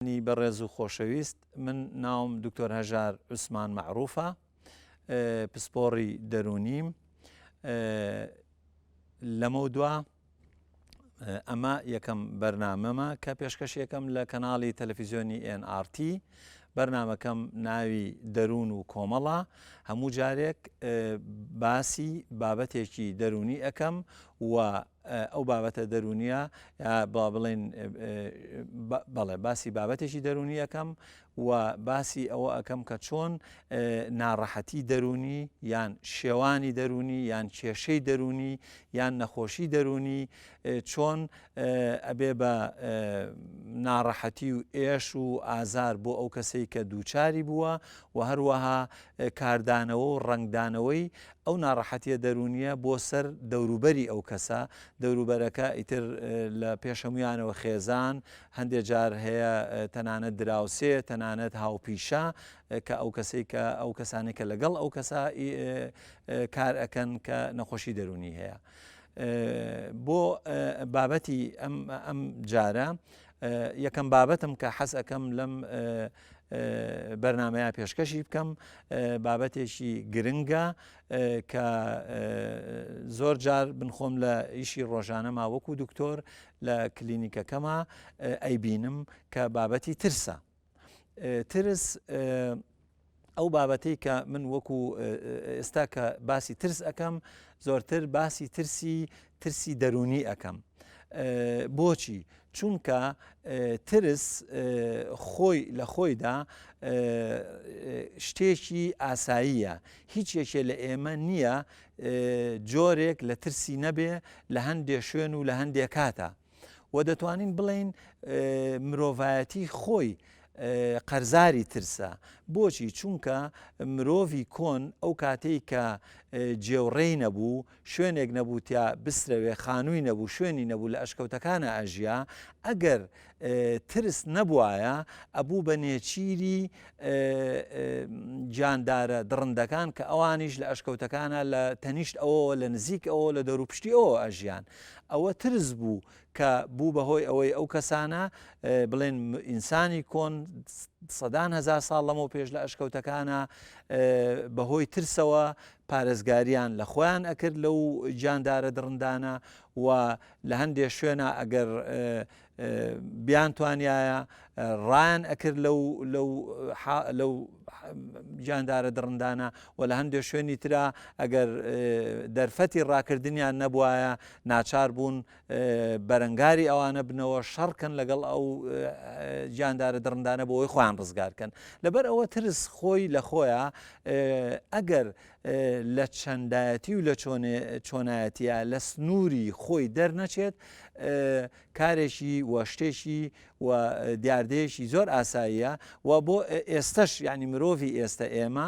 نی بەڕێز و خۆشەویست من ناوم دکتۆر هەژار عوسمان مەعروفە پسپۆڕی دەروونیم لەمە دوا ئەمە یەکەم بەرنامەمە کە پێشکەش یەکەم لە کەناڵی تەلەفیزیۆنی NRT بەرنمەکەم ناوی دەروون و کۆمەڵە هەموو جارێک باسی بابەتێکی دەروونی ئەەکەم و ئەو بابەتە دەروونیە یا با بڵێن بەڵێ باسی بابەتێکی دەروونی ئەەکەم و باسی ئەوە ئەەکەم کە چۆن ناڕەحەتی دەروونی یان شێوانی دەروونی یان کێشەی دەروونی یان نەخۆشی دەروونی چۆن ئەبێ بە ناڕەحەتی و ئێش و ئازار بۆ ئەو کەسەی کە دووچاری بووە و هەروەها کاردانەوە و ڕەنگدانەوەی ئەو ناڕەحەتیە دەروونیە بۆ سەر دەوروبەری ئەو کەسە، دەوروبەرەکە ئیتر لە پێش هەموویانەوە خێزان، هەندێ جار هەیە تەنانەت دراوسێ، تەنانەت هاوپیشە کە ئەو کەسەی کە ئەو کەسانەی کە لەگەڵ ئەو کەسە کار ئەکەن کە نەخۆشی دەروونی هەیە. بۆ بابەتی ئەم ئەم جارە یەکەم بابەتم کە حەز ئەکەم لەم بەرنامەیە پێشکەشی بکەم بابەتێکی گرنگە کە زۆر جار بن خۆم لە ئیشی ڕۆژانەما وەکو دکتۆر لە کلینیکەکەما ئەیبینم کە بابەتی ترسە ترس ئەو بابەتەی کە من وەکو ئێستا کە باسی ترس ئەەکەم زۆرتر باسی ترسی ترسی دەرونی ئەەکەم بۆچی چونکە ترس خۆی لە خۆیدا شتێکی ئاساییە هیچ یەکێ لە ئێمە نییە جۆرێک لە ترسی نەبێ لە هەندێ شوێن و لە هەندێ کاتە و دەتوانین بڵێین مرۆڤایەتی خۆی قەرزاری ترسە بۆچی چونکە مرۆڤی کۆن ئەو کاتێک کە جێوڕێی نەبوو شوێنێک نەبوو تیا بسرەوێ خانووی نەبوو شوێنی نەبوو لە ئەشکەوتەکانە ئەژیا ئەگەر ترس نەبوایە ئەبوو بە نێچیری گیاندارە دڕندەکان کە ئەوانیش لە ئەشکەوتەکانە لە تەنیشت ئەوەوە لە نزیک ئەوە لە دەوروپشتی ئەوە ئەژیان ئەوە ترس بوو کە بوو بە هۆی ئەوەی ئەو کەسانە بڵێن ئینسانی کۆن سەدان هەزار ساڵ لەمەو پێش لە ئەشکەوتەکانە بەهۆی ترسەوە پارێزگاریان لە خۆیان ئەکرد لەو گیاندارە دڕندانە و لە هەندێ شوێنە ئەگەر بیانتوانیایە ڕایان ئەکرد لەو لەو لەو گیاندارە دڕندانە و لە هەندێک شوێنی ترا ئەگەر دەرفەتی ڕاکردنیان نەبوایە ناچار بوون بەرەنگاری ئەوانە بنەوە شەڕکەن لەگەڵ ئەو گیاندارە دڕندانە بۆ ئەوی خۆیان ڕزگارکەن لەبەر ئەوە ترس خۆی لە خۆیان ئەگەر لە چەندایەتی و لە چۆنایەتە لە سنووری خۆی دەرنەچێت کارێکی و شتێکی و دیاردەیەکی زۆر ئاساییە و بۆ ئێستەش یعنی مرۆڤی ئێستە ئێمە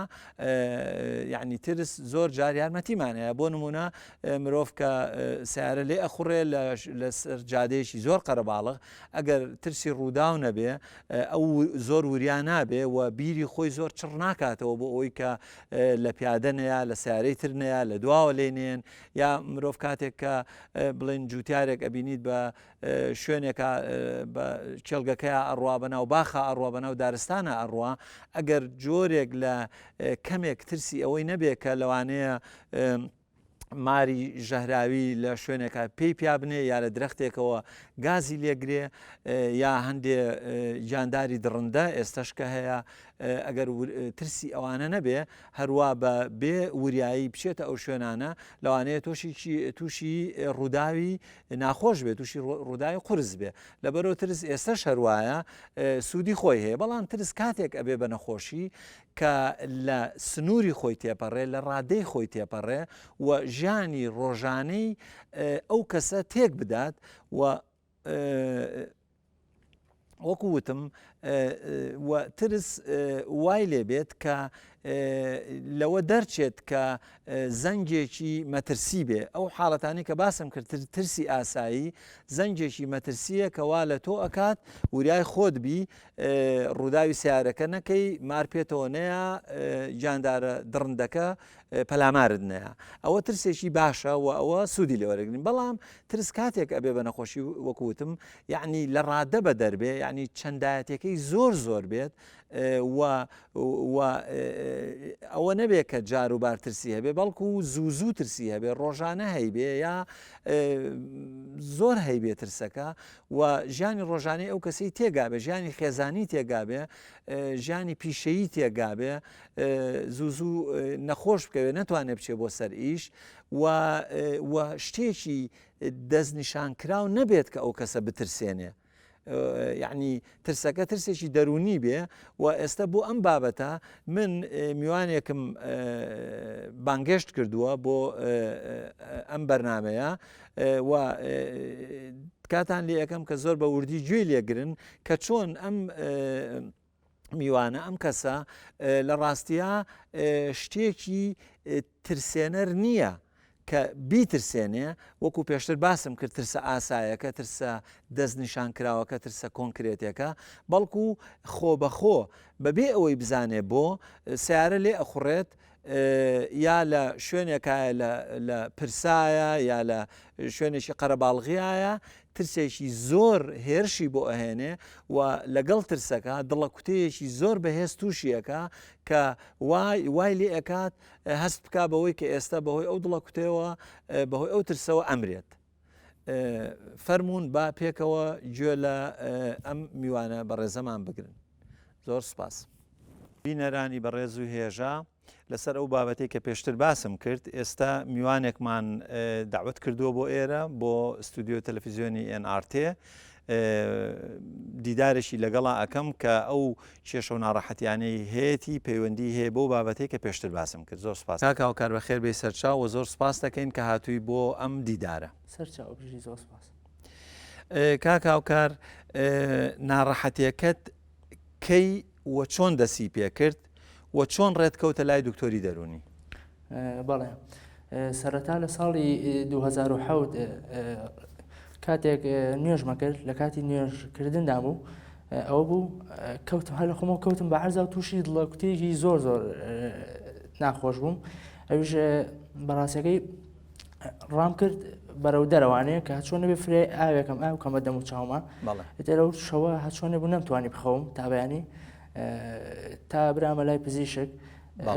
یعنی ترس زۆر جار یارمەتیمان هەیە بۆ نمونە مرۆڤ کە سیارە لێ ئەخوڕێ لەسەر جادەیەکی زۆر قەرەباڵغ ئەگەر ترسی ڕووداو نەبێ ئەو زۆر وریا نابێ و بیری خۆی زۆر چڕ ناکاتەوە بۆ ئەوەی کە لە پیادە نەیە لە سیارەی تر نەیە لە دواوە لێ نێن یا مرۆڤ کاتێک کە بڵێن جوتیارێک ئەبینیت بە شوێنێکە بە کێڵگەکەیا ئەڕوا بە ناو باخا ئەڕوا بە ناو دارستانە ئەڕوا ئەگەر جۆرێک لە کەمێک ترسی ئەوەی نەبێ کە لەوانەیە ماری ژەهراوی لە شوێنێکە پێی پیا بنێ یا لە درەختێکەوە گازی لێگرێ یا هەندێ گیانداری دڕندە ئێستش کە هەیە ئەگەر ترسی ئەوانە نەبێ هەروا بە بێ وریایی بچێتە ئەو شوێنانە لەوانەیە تۆشی تووشی ڕووداوی ناخۆش بێت تووشی ڕووداوی قورس بێ لەبەرەوە ترس ئێستەش هەروایە سوودی خۆی هەیە بەڵام ترس کاتێک ئەبێ بە نەخۆشی کە لە سنووری خۆی تێپەڕێ لە ڕادەی خۆی تێپەڕێ و ژیانی ڕۆژانەی ئەو کەسە تێک بدات و وەکو وتم و ترس وای لێبێت کە لەوە دەرچێت کە زەنگێکی مەترسی بێ ئەو حاڵەتانی کە باسم کرد ترسی ئاسایی زەنگێکی مەترسیە کە وا لە تۆ ئەکات وریای خۆت بی ڕووداوی سیارەکە نەکەی مار پێتەوە نەیە گیاندارە دڕندەکە پەلامارت نەیە ئەوە ترسێکی باشە و ئەوە سوودی لێوەرەگرین بەڵام ترس کاتێک ئەبێ بە نەخۆشی وەکوتم یعنی لە ڕادە بە دەربێ یعنی چەندایەتەکەی زۆر زۆر بێت و و ئەوە نەبێ کە جار و بار ترسی هەبێ بەڵکو زوو زوو ترسی هەبێ ڕۆژانە هەیبێ یا زۆر هەیبێ ترسەکە و ژیانی ڕۆژانەی ئەو کەسەی تێگابێ ژیانی خێزانی تێگابێ ژیانی پیشەیی تێگابێ زوو زوو نەخۆش بکەوێ نەتوانێ بچێ بۆ سەر ئیش و و شتێکی دەستنیشانکراو نەبێت کە ئەو کەسە بترسێنێ یەعنی ترسەکە ترسێکی دەروونی بێ و ئێستا بۆ ئەم بابەتە من میوانێکم بانگێشت کردووە بۆ ئەم بەرنمەیە و تکاتان لێ ئەەکەم کە زۆر بە وردی گوێی لێگرن کە چۆن ئەم میوانە ئەم کەسە لە ڕاستیا شتێکی ترسێنەر نییە کە بیترسێنێ، وەکو پێشتر باسم کرد ترسە ئاسایەکە، ترسە دەستنیشانکراوەکە، ترسە کۆنکرێتێکە، بەڵکو خۆبەخۆ بەبێ ئەوەی بزانێ بۆ، سەیارە لێ ئەخوڕێت یا لە شوێنێکایە لە پرسایە یا لە شوێنێکی قەرەباڵغیایە، ترسێکی زۆر هێرشی بۆ ئەهێنێ و لەگەڵ ترسەکە دڵەکوتەیەکی زۆر بەهێز تووشی ئەکا کە وای لێ ئەکات هەست بکا بەوەی کە ئێستا بەهۆی ئەو دڵەکوتەوە بەهۆی ئەو ترسەوە ئەمرێت. فەرمونون با پێکەوە گوێ لە ئەم میوانە بەڕێزەمان بگرن. زۆر سپاس. بینەرانی بەڕێز و هێژا لەسەر ئەو بابەتەی کە پێشتر باسم کرد ئێستا میوانێکمان داوت کردووە بۆ ئێرە بۆ ستودیۆ تەلەفیزیۆنی NRT دیدارێکی لەگەڵا ئەکەم کە ئەو کێشە و ناڕەحەتیانەی هەیەتی پەیوەندی هەیە بەو بابەتەی کە پێشتر باسم کرد. زۆر سپاس. کاک هاوکار بەخێر بێی سەرچاو و زۆر سپاست دەکەین کە هاتووی بۆ ئەم دیدارە. سەرچاو بژی زۆر سپاس. کاک هاوکار ناڕەحەتیەکەت کەی و چۆن دەسی پێکرد و چۆن ڕێت کەوتە لای دکتۆری دەروونی؟ بەڵێ سەرەتا لە ساڵی 2007 کاتێک نوێژمە کرد لە کاتی نوێژکردندا بوو ئەوە بوو کەوتم هەر لە خۆمەوە کەوتم بە عرزا و تووشی دڵە کوتێکی زۆر زۆر ناخۆش بووم ئەویش بەڕاستەکەی ڕام کرد بەرەو دەرەوانەیە کە هەچۆن نەبێ فرێ ئاوێکم ئاو کەمە دەم و چاومە ئیتر ئەو شەوە هەچۆنێ بوو نەمتوانی بخەوم تا بەیانی تا برامە لای پزیشک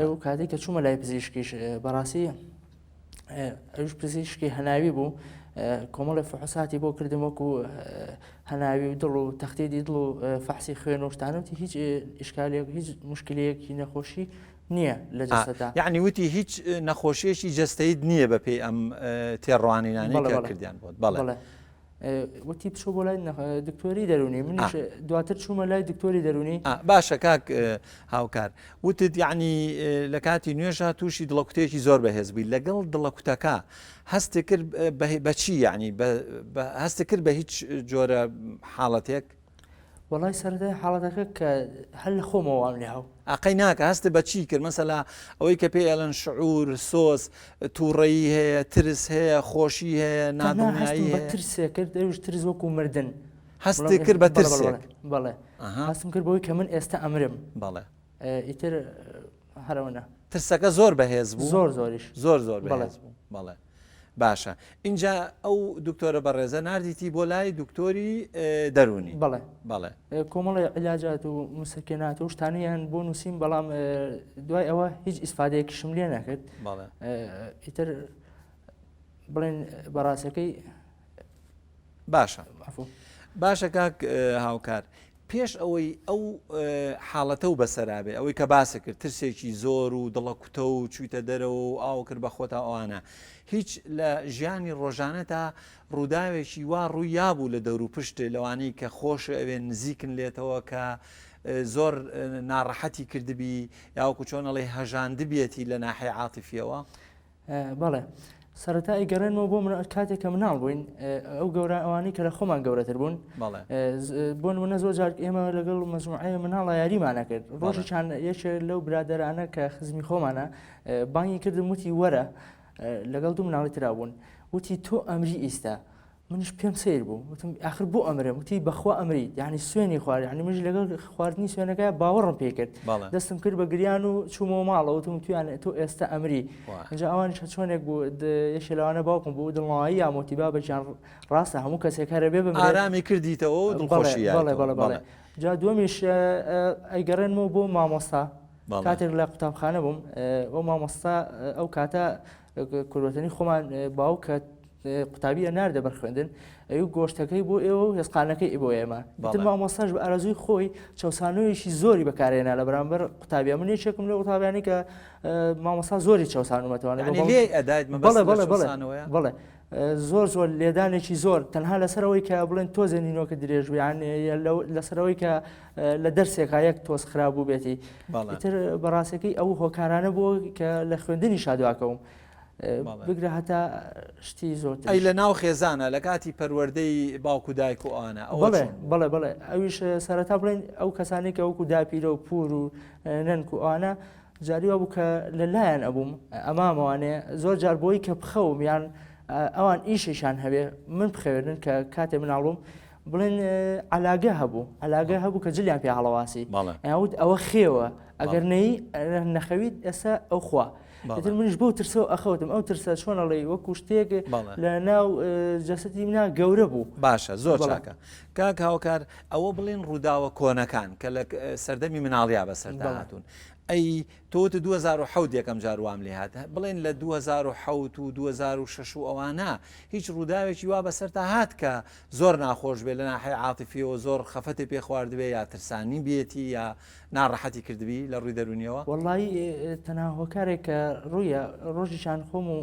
ئەو کاتێک کە چوومە لای پزیشکیش بەڕاستی ئەوش پزیشکی هەناوی بوو کۆمەڵی فحوساتی بۆ کردم وەکو هەناوی و دڵ و تەختیدی دڵ و فەحسی خوێن و شتانەوتی هیچ ئیشکالێک هیچ مشکلەیەکی نەخۆشی نییە لە جەستەدا. یەعنی وتی هیچ نەخۆشیەکی جەستەیت نییە بە پێی ئەم تێڕوانینانەی کە کردیان بۆت. بەڵێ. وتی بچۆ بۆ لای دکتۆری دەرونی منیش دواتر چوومە لای دکتۆری دەرونی. باشە کاک هاوکار وتت یەعنی لە کاتی نوێژا تووشی دڵەکوتێکی زۆر بەهێز بووی لەگەڵ دڵەکوتەکە هەستی کرد بەچی یەعنی هەستی کرد بە هیچ جۆرە حاڵەتێک؟ وەڵای سەرەتای حاڵەتەکە کە هەر لە خۆمەوە وام لێ هاو. ئەقەی ناکە هەستت بە چی کرد مەسەلا ئەوەی کە پێی ئەڵێن شعور سۆز تووڕەیی هەیە ترس هەیە خۆشی هەیە تەنها هەستم نادڵنیایی بە هەیە ترسێک کرد ئەویش ترس وەکوو مردن هەستت کرد بە بەڵێ بەڵێ ترسێک بەڵێ ئەها هەستم کرد بەوەی کە من ئێستا ئەمرم بەڵێ ئیتر هەرەوەنە. ترسەکە زۆر بەهێز بوو؟ زۆر زۆریش. زۆر زۆر بەڵێ. بەهێز بوو. بەڵێ. باشە ئینجا ئەو دکتۆرە بەڕێزە ناردیتی بۆ لای دکتۆری دەروونی. بەڵێ. بەڵێ. کۆمەڵێ عیلاجات و مسەکێنات و شتانیان بۆ نووسیم بەڵام دوای ئەوە هیچ ئیسفادەیەکیشم لێ نەکرد. بەڵێ. ئیتر بڵێن بەڕاستەکەی باشە باشە کاک هاوکار پێش ئەوەی ئەو حاڵەتە و بەسەرابێ ئەوەی کە باسە کرد ترسێکی زۆر و دڵە کوتە و چوویتە دەرەوە و ئاو کرد بە خۆتا ئەوانە هیچ لە ژیانی ڕۆژانەتا ڕووداوێکی وا ڕوویابوو لە دەور و پشت لەوانەی کە خۆش ئەوێ نزیکن لێتەوە کە زۆر ناڕەحەتی کردبی یاوەکو چۆن ئەڵێ هەژاندبێتی لە ناحەی عاتیفیەوە بەڵێ. سەرەتا ئەیگەڕێنمەوە بۆ کاتێک کە مناڵ بووین ئەو گەورە ئەوانەی کە لە خۆمان گەورەتر بوون بۆ نمونە زۆر جار ئێمە لەگەڵ مەجموعەیە مناڵە یاریمانە کرد ڕۆژێکیان یەکێک لەو برادەرانە کە خزمی خۆمانە بانگی کردم وتی وەرە لەگەڵ دوو مناڵی ترا بوون وتی تۆ ئەمری ئیستا منیش پێم سەیر بوو وتم ئاخر بۆ ئەمرم وتی بەخوا ئەمری یعنی سوێنی خوارد یعنی منیش لەگەڵ خواردنی سوێنەکە باوەڕم پێ کرد دەستم کرد بە گریان و چوومەوە ماڵەوە وتم تویان تۆ ئێستا ئەمری اینجا ئەوانیش چۆنێک بوو یەکێ لەوانە باوکم بوو دڵنەوایی یامۆتی بابە گیان ڕاستە هەموو کەسێک هەرە بێ بمرێت ئارامی کردیتەوە و دڵخۆشی بەڵێ بەڵێ بەڵێ جا دووەمیش ئەیگەڕێنمەوە بۆ مامۆستا کاتێک لە قوتابخانە بووم ئەو مامۆستا ئەو کاتە کوردوەتەنی خۆمان باوکە قوتابی ئەناردە بەر خوێندن ئەو گۆشتەکەی بۆ ئێوە و هێزقانەکەی بۆ ئێمە ئیتر مامۆستاش بە ئارەزووی خۆی چەوسانەوەیەکی زۆری بەکارێنا لە بەرامبەر قوتابیان من یەکێکم لە قوتابیانی کە مامۆستا زۆری چەوسانومەتوانێت بەڵێ بەڵێ بەڵێ بەڵێ زۆر زۆر لێدانێکی زۆر تەنها لەسەرەوەی کە بڵێن تۆزێ نینۆکە درێژ بیان لەسەرەوەی کە لە دەرسێکا یەک تۆز خراپ بوو بێتی ئیتر بەڕاستەکەی ئەو هۆکارانە بوو کە لە خوێندنی شادواکەوم بگرە هەتا شتی زۆرتر. ئەی لە ناو خێزانە لە کاتی پەروەردەی باوک و دایک و ئەوانە ئەوە بەڵێ چۆن بوو؟ بەڵێ بەڵێ ئەویش سەرەتا بڵێن ئەو کەسانەی کە وەکو داپیرە و پوور و نەنک و ئەوانە جاری وا بوو کە لە لایان ئەبووم ئەمامەوانێ زۆر جار بۆی کە بخەوم یان ئەوان ئیشێکیان هەبێ من بخەوێنن کە کاتێ مناڵ بووم بڵێن عەلاگە هەبوو عەلاگە هەبوو کە جلیان پێ هەڵەواسی وت ئەوە خێوە ئەگەر نەی نەخەویت ئێستا ئەو خوا ئیتر منیش بەو ترسەوە ئەخەوتم ئەو ترسە چۆن ئەڵێی وەکو شتێک لە ناو جەسەتی منا گەورە بوو. باشە زۆر چاکە کاک هاوکار ئەوە بڵێن ڕووداوە کۆنەکان کە لە سەردەمی مناڵیا بەسەردا هاتوون ئەی تۆ وتت 2007 یەکەم جار وام لێ هات بڵێن لە 2007 و 2006 و ئەوانە هیچ ڕووداوێکی وا بەسەرتا هات کە زۆر ناخۆش بێ لە ناحەی عاتیفیەوە زۆر خەفەتی پێ خواردبێ یا ترسانی بێتی یا ناڕەحەتی کردبی لە ڕووی دەروونیەوە؟ وەڵایی تەنها هۆکارێک کە ڕوویە ڕۆژیشان خۆم و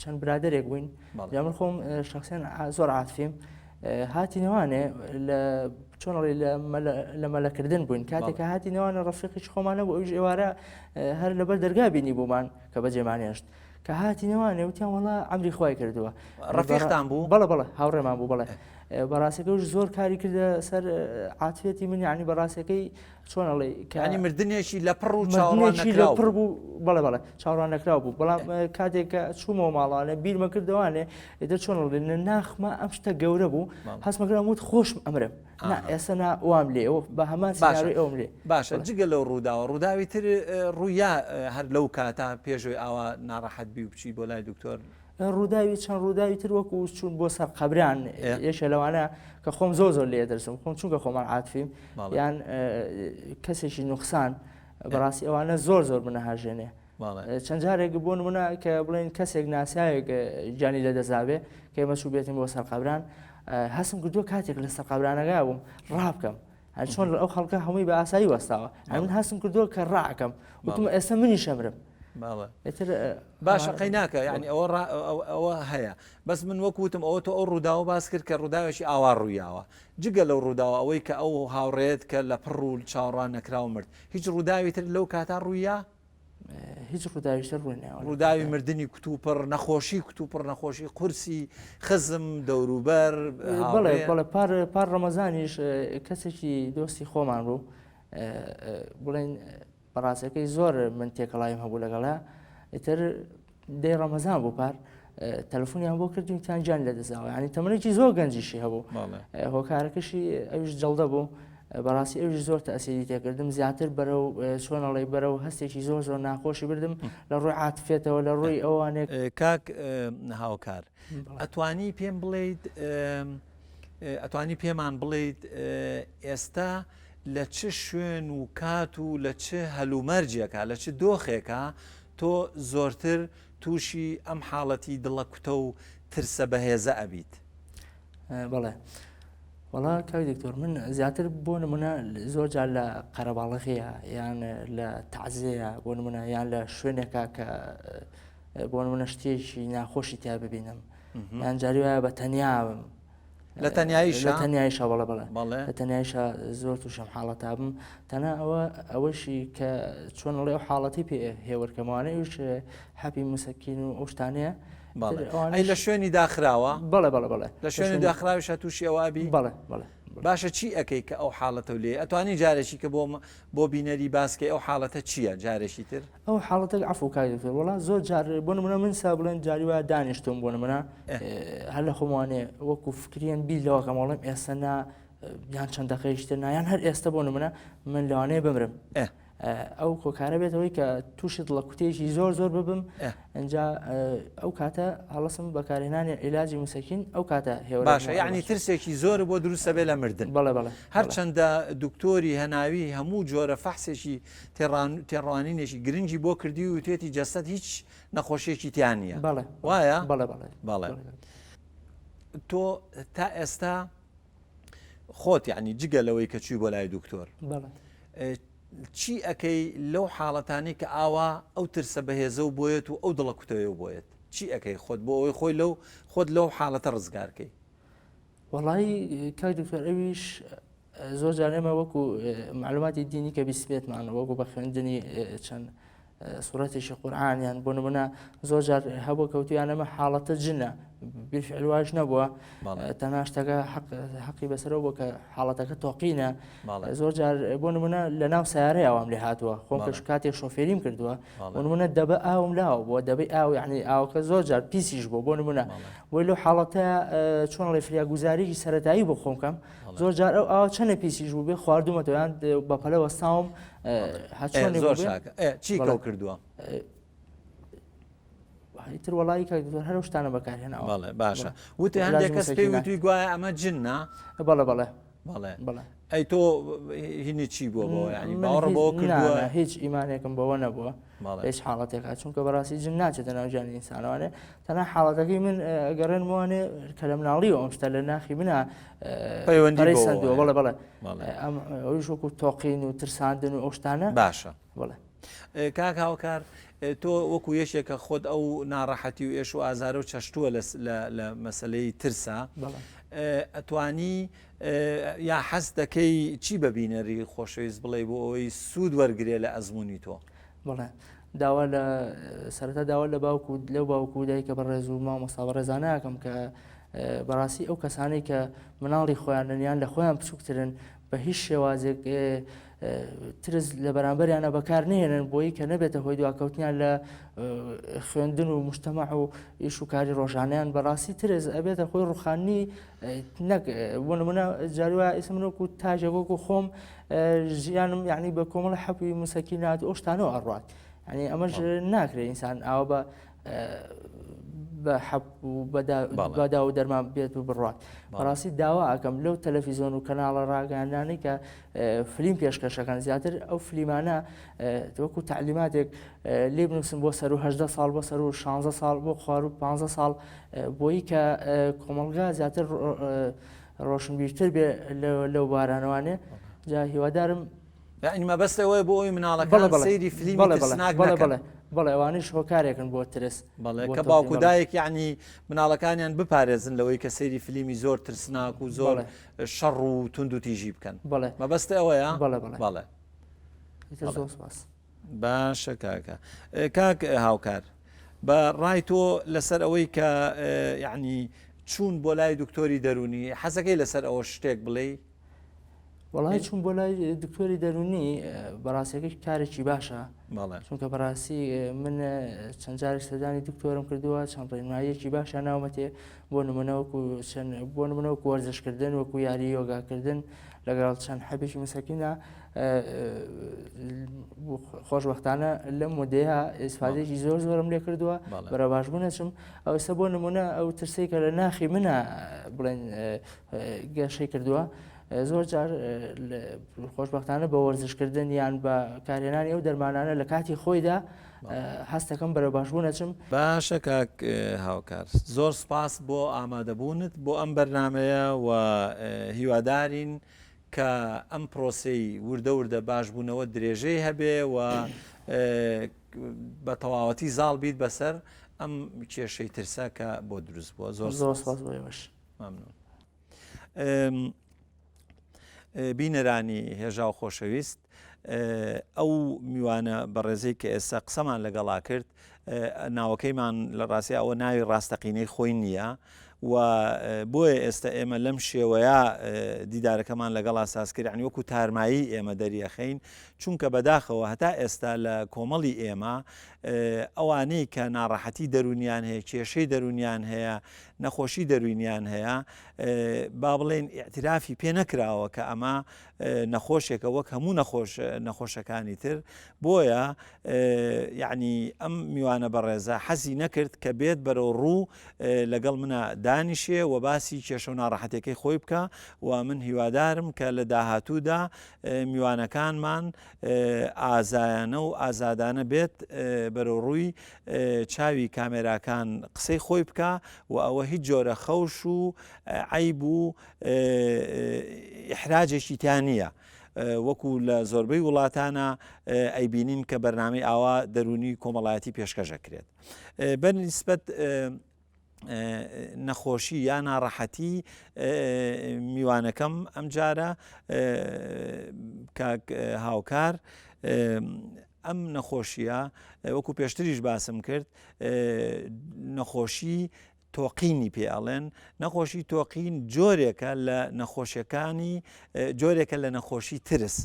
چەند برادێک بووین یا من خۆم شخصیان زۆر عاتفیم هاتینەوانێ لە چۆنڵی لە مەلەکردن بووین کاتێک کە هاتینەوانە ڕفیقیش خۆمانە بۆ ئەوش ئێوارە هەر لەبەر دەرگا بینی بوومان کە بەجێمانێشت کە هاتینەوانێ وتیان وەڵا ئەمری خوای کردووە ڕفیقتان بوو بەڵێ بەڵێ هاوڕێمان بوو بەڵێ بەڕاستەکەش زۆر کاری کردە سەر عاتفێتی من یعنی بەڕاستەکەی چۆن ئەڵێی کە یانی مردنێکی لە پڕ و چاوەڕوان مردنێکی لە نەکراو پڕ بوو. بوو بەڵێ بەڵێ چاوەڕوان نەکراو بوو بەڵام کاتێک کە چوومەوە ماڵانێ بیرمە کردەوانێ ئیتر چۆن ئەڵێ لە ناخما ئەم شتە گەورە بوو بەڵێ. هەستمە کرد وت خۆشم ئەمرم نا ئاها. ئێستا نا وام لێ ئەوە بە هەمان باشە سیناریۆی ئەوم لێ باشە بەڵێ. جگە لەو ڕووداوە ڕووداوی تر ڕوویا هەر لەو کاتە پێشەوەی ئاوا ناڕەحەت بی و بچی بۆ لای دکتۆر؟ ڕووداوی چەند ڕووداوی تر وەکو چوون بۆ سەر قەبران یەکێ لەوانە کە خۆم زۆر زۆر لێ دەرسم خۆم چونکە خۆمان عاتفیم یان کەسێکی نوقسان بەڕاستی ئەوانە زۆر زۆر بنەهاژێنێ چەند جارێک بۆ نمونە کە بڵێن کەسێک ناسیاوێک گیانی لە دەزاوێ کە ئێمە چوو بێتین بۆ سەر قەبران هەستم کردووە کاتێک لە سەر قەبرانەکە بووم ڕابکەم هەر چۆن ئەو خەڵکە هەمووی بە ئاسایی وەستاوە من هەستم کردووە کە ڕاکەم وتم ئێستا منی شەمرم باشە قەی ناکە یعنی ئەوە ئەوە هەیە بەس من وەک وتم ئەوە تۆ ئەو ڕووداوە باس کرد کە ڕووداوێکی ئاوا ڕوویاوە جگە لەو ڕووداوە ئەوەی کە ئەو هاوڕێت کە لە پڕ و چاوەڕوان نەکراو مرد هیچ ڕووداوی تر لەو کاتا ڕوویا هیچ ڕووداوی تر ڕووی نەیاوە. ڕووداوی مردنی کوتوپڕ، نەخۆشی کوتوپڕ، نەخۆشی قورسی خزم، دەوروبەر، بەڵێ هاوڕێ. بەڵێ پار پار ڕەمەزانیش کەسێکی دۆستی خۆمان بوو بڵێن بەڕاستەکەی زۆر من تێکەڵاویم هەبوو لەگەڵیا ئیتر دەی ڕەمەزان بوو پار تەلەفۆنیان بۆ کردیم تان گیان لەدەستداوە یعنی تەمەنێکی زۆر گەنجیشی هەبوو هۆکارەکەشی ئەویش جەڵدە بوو بەڕاستی ئەویش زۆر تەسیری تێکردم زیاتر بەرەو چۆنەڵی بەرەو هەستێکی زۆر زۆر ناخۆشی بردم لە ڕووی عاتفێتەوە لە ڕووی ئەوانێک کاک هاوکار ئەتوانی پێم بڵیت ئەتوانی پێمان بڵیت ئێستا لە چ شوێن و کات و لە چ هەلومەرجێکە لە چ دۆخێکە تۆ زۆرتر تووشی ئەم حاڵەتی دڵە کوتە و ترسە بەهێزە ئەبیت؟ بەڵێ وەڵا کاک دکتۆر من زیاتر بۆ نمونە زۆر جار لە قەرەباڵغیە یان لە تەعزیەیە بۆ نمونە یان لە شوێنێکە کە بۆ نمونە شتێکی ناخۆشی تیا ببینم یان جاری وایە بە تەنیا بم لە تەنیاییشا؟ لە تەنیاییشا بەڵێ بەڵێ بەڵێ لە تەنیاییشا زۆر تووشم حاڵەتا بم تەنها ئەوە ئەوەشی کە چۆن ئەڵێ ئەو حاڵەتی پێ هێورکەمەوانە ئەویش حەپی مسەکین و ئەو شتانەیە. ئەی لە شوێنی داخراوە؟ بەڵێ بەڵێ بەڵێ لە شوێنی داخراویشا تووشی ئەوە ئەبی؟ بەڵێ بەڵێ. باشە چی ئەکەی کە ئەو حاڵەتە لێ ئەتوانی جارێکی کە بۆ بۆ بینەری باسکەی ئەو حاڵەتە چییە جارێکی تر؟ ئەو حاڵەتە عەفو کاک دکتۆر وەڵا زۆر جار بۆ نمونە من سا بڵێن جاری وایە دانیشتوم بۆ نمونە هەر لە خۆمانێ وەکو فکریان بیر لەوە کەم وەڵێم ئێستا نا یان چەند دەقەیەکی تر نا یان هەر ئێستا بۆ نمونە من لەوانەیە بمرم ئەو کۆکارە بێتەوەی کە تووشی دڵەکوتێکی زۆر زۆر ببم ئەجا ئەو کاتە هەڵسم بەکارهێنانی عیلاجی مسەکین ئەو کاتە هێوە باشە یعنی ترسێکی زۆر بۆ دروستە بێ لە مردن بەڵێ بەڵێ هەرچەندە دکتۆری هەناوی هەموو جۆرە فەحسێکی تێڕوانینێکی گرنگی بۆ کردی و توێتی جەستەت هیچ نەخۆشیێکی تیا نییە بەڵێ وایە بەڵێ بەڵێ بەڵێ تۆ تا ئێستا خۆت یعنی جگە لەوەی کە چوی بۆ لای دکتۆر چی ئەەکەی لەو حاڵەتانی کە ئاوا ئەو ترسە بەهێزە و بۆیەت و ئەو دڵە کوتەوە بۆیەت چی ئەەکەی خۆت بۆ ئەوەی خۆی لەو خۆت لەو حاڵەتە ڕزگارکەی وەڵی کاک دکتۆر ئەویش زۆر جار ئێمە وەکو معلوماتی دینی کە بیسبێتمان وەکو بە خوێندنی چەند سوورەتێکی قورآانیان بۆ نمونە زۆر جار هەبوو کەوتویان ئەمە حاڵەتە جنە بالفعل واش نەبووە تەنها شتەکە حەقی بەسەرەوە بۆ کە حاڵەتەکە تۆقینە زۆر جار بۆ نمونە لە ناو سیارەی ئەوام لێ هاتووە خۆم کەش کاتێک شۆفێریم کردووە بۆ نمونە دەبە ئاوم لاوە بۆ دەبەی ئاو یعنی ئاوکە زۆر جار پیسیش بۆ بۆ نمونە بۆی لەو حاڵەتە چۆن ڵێ فریاگوزاریی سەتایی بۆ خۆم کەم زۆر جار ئەو ئاوە چەنە پیسیش بوو بێ خواردومەتەوە یان بە پەلە وەستاوم هەچۆن زۆر چی کەو کردووە؟ تر وەڵی کاک دکتۆر هەر شتانە بەکارهێناوە بەڵێ باشە وتی هەندێک کەس پێی وتوی گوایە ئەمە جنە بەڵێ بەڵێ بەڵێ بەڵێ ئەی تۆ هینی چی بووە بۆ ینی باوەڕ بۆ کردووە هیچ ئیمانێکم بەوە نەبووە هیچ حاڵەتێکا چونکە بەڕاستی جن ناچێتە ناو گیانی ئینسانەوانێ تەنها حاڵەتەکەی من گەڕێنموانێ کە لە مناڵی ئەم شتە لە ناخی منە پەیوەندی سندووە بەڵێ بەڵێ ئەم ئەویش وەکو تۆقین و ترساندن و ئەو شتانە باشە بەڵێ کاک هاوکار تۆ وەکو یەکێکە خۆت ئەو ناڕەحەتی و ئێش و ئازارە و چەشتووە لە مەسلەی ترسا ئەتوانی یا حەز دەکەی چی بە بینەری خۆشەویست بڵێ بۆ ئەوەی سوود وەرگێ لە ئەزمموی تۆ؟ بڵێ داوا لە سەرەتا داوا لە باوک و لەو باوک و دایکە بەڕێز و مامۆستا بەڕێزانەکەم کە بەڕاستی ئەو کەسانەی کە مناڵی خۆیانن یان لە خۆیان بچووکترن بە هیچ شێوازێک ترس لە بەرامبەریانە بەکار نهێنن بۆی کە نەبێتە هۆی دواکەوتنیان لە خوێندن و مجتەمەع و ئیش و کاری ڕۆژانیان بەڕاستی ترس ئەبێتە خۆی ڕوخانی نەک بۆ نمونە جاری وایە ئێستا من وەکو تاژێک وەکو خۆم ژیانم یعنی بە کۆمەڵە حەپی مسەکینات ئەو شتانەوە ئەڕات یعنی ئەمەش ناکرێت ئینسان ئاوە بە بە حەپ و بەدا و دەرمان بێت و بڕات بەڕاستی داوا ئەکەم لەو تەلەفیزۆن و کەناڵە ڕاگەیاندانەی کە فلیم پێشکەشەکەن زیاتر ئەو فلیمانە وەکو تعلیماتێک لێ بنووسن بۆ سەر و هەدە ساڵ بۆ سەر و 16 ساڵ بۆ خوار و 15 ساڵ بۆی کە کۆمەڵگا زیاتر ڕۆشنبیرتر بێ لەو بارانەوانێ جا هیوادارم یعنی مەبەست ئەوەیە بۆ ئەوەی مناڵەکان سەیری فلیمی ترسناک نەکەن. بەڵێ ئەوانیش هۆکارێکن بۆ ترس. بەڵێ کە باوک و دایک یعنی مناڵەکانیان بپارێزن لەوەی کە سەیری فلیمی زۆر ترسناک و زۆر شەڕ و توند و تیژی بکەن. بەڵێ مەبەست ئەوەیە؟ بەڵێ بەڵێ. بەڵێ. زۆر سپاس. باشە کاکە کاک هاوکار بە ڕای تۆ لەسەر ئەوەی کە یعنی چوون بۆ لای دکتۆری دەرونی حەزەکەی لەسەر ئەوە شتێک بڵێ وەڵی چوون بۆ لای دکتۆری دەرونی بەڕاستەکەی کارێکی باشە چونکە بەڕاستی من چەند جارێک سەردانی دکتۆرم کردووە چەند ڕێنماییەکی باشە ناومەتێ بۆ نمونە وەکو چەند بۆ نمونە وەکو وەرزشکردن وەکو یاری یۆگاکردن لەگەڵ چەند حەبێکی مسەکینە خۆشببختانە لەم مدەیە ئیسفادێکی زۆر زۆرم لێ کردووە بەرە باش بوونەچم ئەوسە بۆ نمونە ئەو ترسەی کە لە ناخی منە بڵێن گەشەی کردووە زۆر جار خۆشببختانە بە وەرزشکردن یان بە کارهێنانی ئەو دەرمانانە لە کاتی خۆیدا هەستەکەم بەرەو باشبوون ئەچم. باشە کاک هاوکار زۆر سپاس بۆ ئامادەبوونت بۆ ئەم بەرنامەیە و هیوادارین کە ئەم پرۆسەی وردە وردە باشبوونەوە درێژەی هەبێ و بە تەواوەتی زاڵ بیت بەسەر ئەم کێشەی ترسە کە بۆ دروست بووە. زۆر زۆر سپاس بۆ ئێوەش. ممنون. بینەرانی هێژا و خۆشەویست ئەو میوانە بەڕێزەی کە ئێستا قسەمان لەگەڵا کرد ناوەکەیمان لە ڕاستی ئەوە ناوی ڕاستەقینەی خۆی نییە و بۆیە ئێستا ئێمە لەم شێوەیە دیدارەکەمان لەگەڵا ساز کرد یعنی وەکو تارمایی ئێمە دەریەخەین چونکە بەداخەوە هەتا ئێستا لە کۆمەڵی ئێمە ئەوانەی کە ناڕەحەتی دەرونیان هەیە کێشەی دەرونیان هەیە نەخۆشی دەروینیان هەیە با بڵێن ئیعترافی پێ نەکراوە کە ئەمە نەخۆشێکە وەک هەموو نەخۆش نەخۆشەکانی تر بۆیە یعنی ئەم میوانە بەڕێزە حەزی نەکرد کە بێت بەرەو ڕوو لەگەڵ منە دانیشێ و باسی کێشە و ناڕەحەتەکەی خۆی بکە و من هیوادارم کە لە داهاتوودا میوانەکانمان ئازایانە و ئازادانە بێت بەرەو ڕووی چاوی کامێراکان قسەی خۆی بکە و ئەوە هیچ جۆرە خەوش و عیب و ئیحراجێکی تیا نییە. وەکو لە زۆربەی وڵاتانە ئەیبینین کە بەرنامەی ئاوا دەرونی کۆمەڵایەتی پێشکەشەکرێت. بە نیسبەت نەخۆشی یا ناڕەحەتی میوانەکەم ئەمجارە کاک هاوکار ئەم نەخۆشیە وەکو پێشتریش باسم کرد نەخۆشی تۆقینی پێ ئەڵێن نەخۆشی تۆقین جۆرێکە لە نەخۆشیەکانی جۆرێکە لە نەخۆشی ترس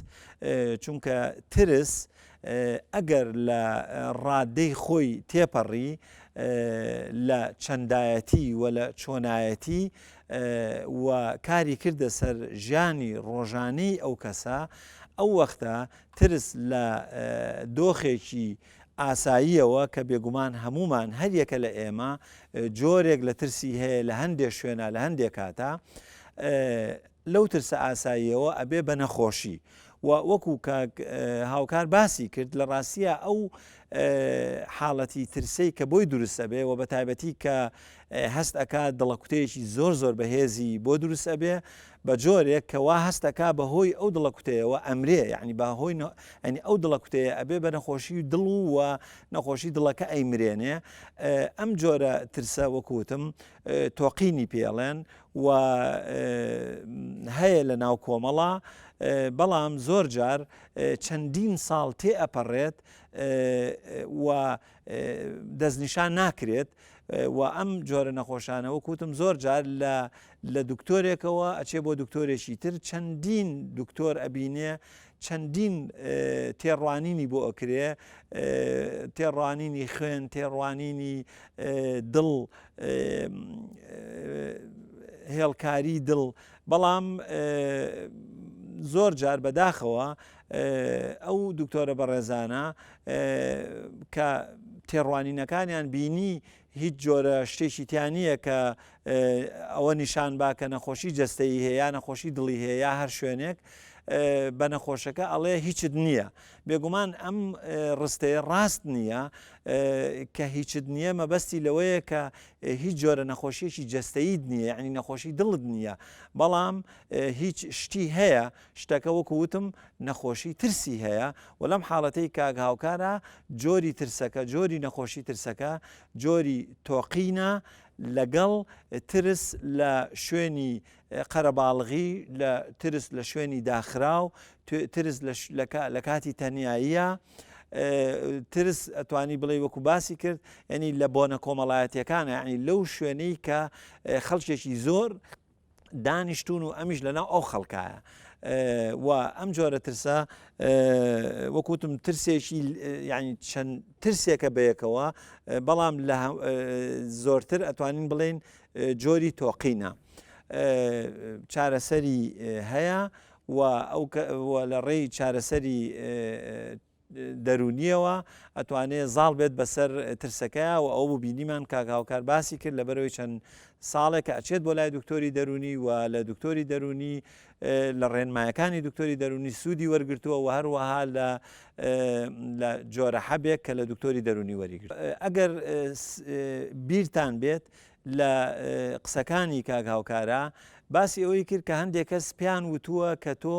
چونکە ترس ئەگەر لە ڕادەی خۆی تێپەڕی لە چەندایەتی و لە چۆنایەتی و کاری کردە سەر ژیانی ڕۆژانەی ئەو کەسە ئەو وەختە ترس لە دۆخێکی ئاساییەوە کە بێگومان هەموومان هەریەکە لە ئێمە جۆرێک لە ترسی هەیە لە هەندێ شوێنا لە هەندێ کاتا لەو ترسە ئاساییەوە ئەبێ بە نەخۆشی و وەکو کاک هاوکار باسی کرد لە ڕاستیە ئەو حاڵەتی ترسەی کە بۆی دروست ئەبێ و بە تایبەتی کە هەست ئەکا دڵەکوتەیەکی زۆر زۆر بەهێزی بۆ دروست ئەبێ بە جۆرێک کە وا هەست ئەکا بە هۆی ئەو دڵەکوتەیەوە ئەمرێ یعنی بە هۆی یعنی ئەو دڵەکوتەیە ئەبێ بە نەخۆشی دڵ و و نەخۆشی دڵەکە ئەیمرێنێ ئەم جۆرە ترسە وەکوتم تۆقینی پێڵێن و هەیە لە ناو کۆمەڵا بەڵام زۆر جار چەندین ساڵ تێ ئەپەڕێت و دەستنیشان ناکرێت و ئەم جۆرە نەخۆشانە وەکوتم زۆر جار لە لە دکتۆرێکەوە ئەچێ بۆ دکتۆرێکی تر چەندین دکتۆر ئەبینێ چەندین تێڕوانینی بۆ ئەکرێ تێڕوانینی خوێن تێڕوانینی دڵ هێڵکاری دڵ بەڵام زۆر جار بەداخەوە ئەو دکتۆرە بەڕێزانە کە تێڕوانینەکانیان بینی هیچ جۆرە شتێکی تیا نییە کە ئەوە نیشان با کە نەخۆشی جەستەیی هەیە یا نەخۆشی دڵی هەیە یا هەر شوێنێک بە نەخۆشەکە ئەڵێ هیچت نییە بێگومان ئەم ڕستەیە ڕاست نییە کە هیچت نییە مەبەستی لەوەیە کە هیچ جۆرە نەخۆشیەکی جەستەیت نییە یعنی نەخۆشی دڵت نییە بەڵام هیچ شتی هەیە شتەکە وەکو وتم نەخۆشی ترسی هەیە و لەم حاڵەتەی کاک هاوکارا جۆری ترسەکە جۆری نەخۆشی ترسەکە جۆری تۆقینە لەگەڵ ترس لە شوێنی قەرەباڵغی لە ترس لە شوێنی داخراو ترس لە کاتی تەنیاییە ترس ئەتوانی بڵێ وەکو باسی کرد ینی لە بۆنە کۆمەڵایەتەکان ینی لەو شوێنەی کە خەڵکێکی زۆر دانیشتوون و ئەمیش لەناو ئەو خەڵکایە و ئەم جۆرە ترسە وەکوتم ترسێکی یعنی چەند ترسێکە بەیەکەوە بەڵام لە زۆرتر ئەتوانین بڵین جۆری تۆقینە چارەسەری هەیە و ئەو لە ڕێی چارەسەری دەروونییەوە ئەتوانێ زاڵ بێت بەسەر ترسەکەیا و ئەوە بوو بینیمان کاک هاوکار باسی کرد لەبەرەوەی چەند ساڵێکە ئەچێت بۆ لای دکتۆری دەروونی و لە دکتۆری دەروونی لە ڕێنمایەکانی دکتۆری دەروونی سوودی وەرگرتووە و هەروەها لە لە جۆرە حەبێک کە لە دکتۆری دەروونی وەریگرت ئەگەر بیرتان بێت لە قسەکانی کاک هاوکارە. باسی ئەوەی کرد کە هەندێک کەس پێیان وتووە کە تۆ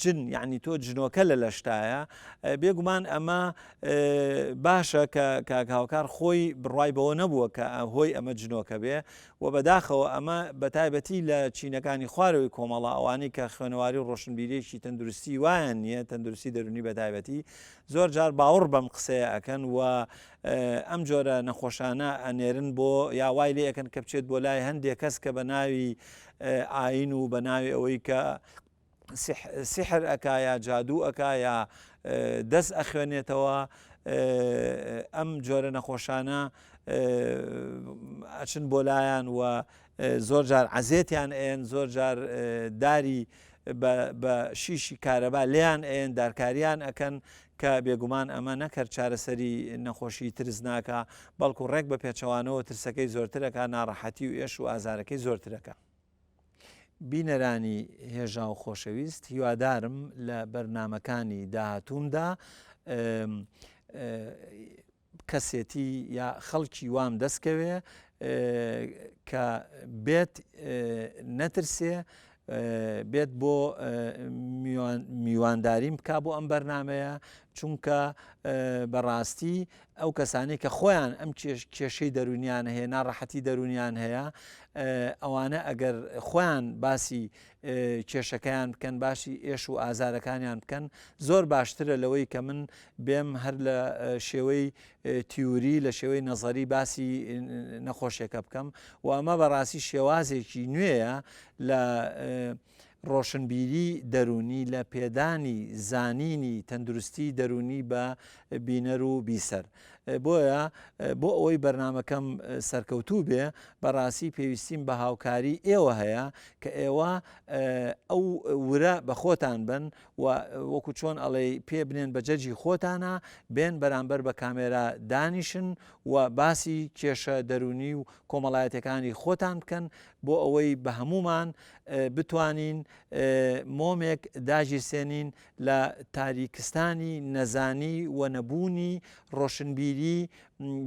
جن یعنی تۆ جنۆکە لە لەشتایە بێگومان ئەمە باشە کە کاک هاوکار خۆی بڕوای بەوە نەبووە کە هۆی ئەمە جنۆکە بێ و بەداخەوە ئەمە بەتایبەتی لە چینەکانی خوارەوەی کۆمەڵە ئەوانەی کە خوێنەواری و ڕۆشنبیریەکی تەندروستی وایان نییە تەندروستی دەرونی بەتایبەتی زۆر جار باوەڕ بەم قسەیە ئەکەن و ئەم جۆرە نەخۆشانە ئەنێرن بۆ یا وای لێ ئەکەن کە بچێت بۆ لای هەندێک کەس کە بە ناوی ئاین و بە ناوی ئەوەی کە سحر ئەکا یا جادوو ئەکا یا دەست ئەخوێنێتەوە ئەم جۆرە نەخۆشانە ئەچن بۆ لایەن و زۆر جار عەزێتیان ئەیەن زۆر جار داری بە شیشی کارەبا لێیان ئەیەن دارکاریان ئەکەن کە بێگومان ئەمە نەک هەر چارەسەری نەخۆشی ترس ناکا بەڵکو ڕێک بە پێچەوانەوە ترسەکەی زۆرترەکە ناڕەحەتی و ئێش و ئازارەکەی زۆرترەکە. بینەرانی هێژا و خۆشەویست هیوادارم لە بەرنامەکانی داهاتوومدا کەسێتی یا خەڵکی وام دەستکەوێ کە بێت نەترسێ بێت بۆ میوانداریم بک بۆ ئەم بەرنمەیە چونکە بەڕاستی ئەو کەسانی کە خۆیان ئەم کێشەی دەرونیان هەیە ناڕەحەتی دەرونیان هەیە ئەوانە ئەگەر خۆیان باسی کێشەکەیان بکەن باشی ئێش و ئازارەکانیان بکەن زۆر باشترە لەوەی کە من بێم هەر لە شێوەی تیوری لە شێوەی نەزەری باسی نەخۆشیەکە بکەم و ئەمە بەڕاستی شێوازێکی نوێیە لە ڕۆشنبیری دەروونی لە پێدانی زانینی تەندروستی دەروونی بە بینەر و بیسەر. بۆیە بۆ ئەوەی بەرنامەکەم سەرکەوتوو بێ بەڕاستی پێویستیم بە هاوکاری ئێوە هەیە کە ئێوە ئەو ورە بە خۆتان بن و وەکو چۆن ئەڵێی پێ بنێن بە جەرگی خۆتانا بێن بەرامبەر بە کامێرا دانیشن و باسی کێشە دەروونی و کۆمەڵایەتەکانی خۆتان بکەن بۆ ئەوەی بە هەمومان بتوانین مۆمێک داگیرسێنین لە تاریکستانی نەزانی و نەبوونی ڕۆشنبیری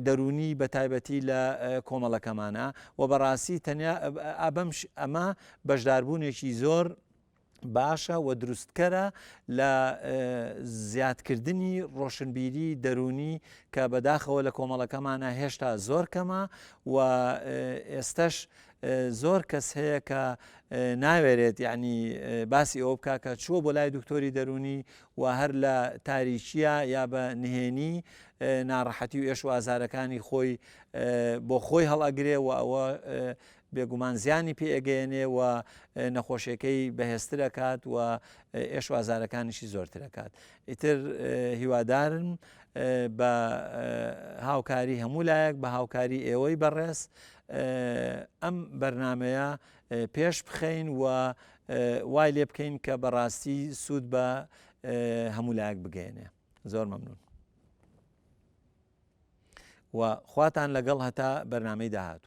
دەروونی بە تایبەتی لە کۆمەڵەکەمانە و بەڕاستی تەنیا ئەبەم ئەمە بەشداربوونێکی زۆر باشە و دروستکەرە لە زیادکردنی ڕۆشنبیری دەروونی کە بەداخەوە لە کۆمەڵەکەمانە هێشتا زۆر کەمە و ئێستش زۆر کەس هەیە کە ناوێرێت یعنی باسی ئەوە بکە کە چووە بۆ لای دکتۆری دەرونی و هەر لە تاریکیە یا بە نهێنی ناڕەحەتی و ئێش و ئازارەکانی خۆی بۆ خۆی هەڵئەگرێ و ئەوە بێگومان زیانی پێ ئەگەیەنێ و نەخۆشیەکەی بەهێزتر ئەکات و ئێش و ئازارەکانیشی زۆرتر ئەکات ئیتر هیوادارم بە هاوکاری هەموو لایەک بە هاوکاری ئێوەی بەڕێز ئەم بەرنمەیە پێش بخەین و وای لێ بکەین کە بەڕاستی سوود بە هەموو لایەک بگەێنێ زۆر مەمنون و خواتان لەگەڵ هەتا بەرنمەی داهاتوو.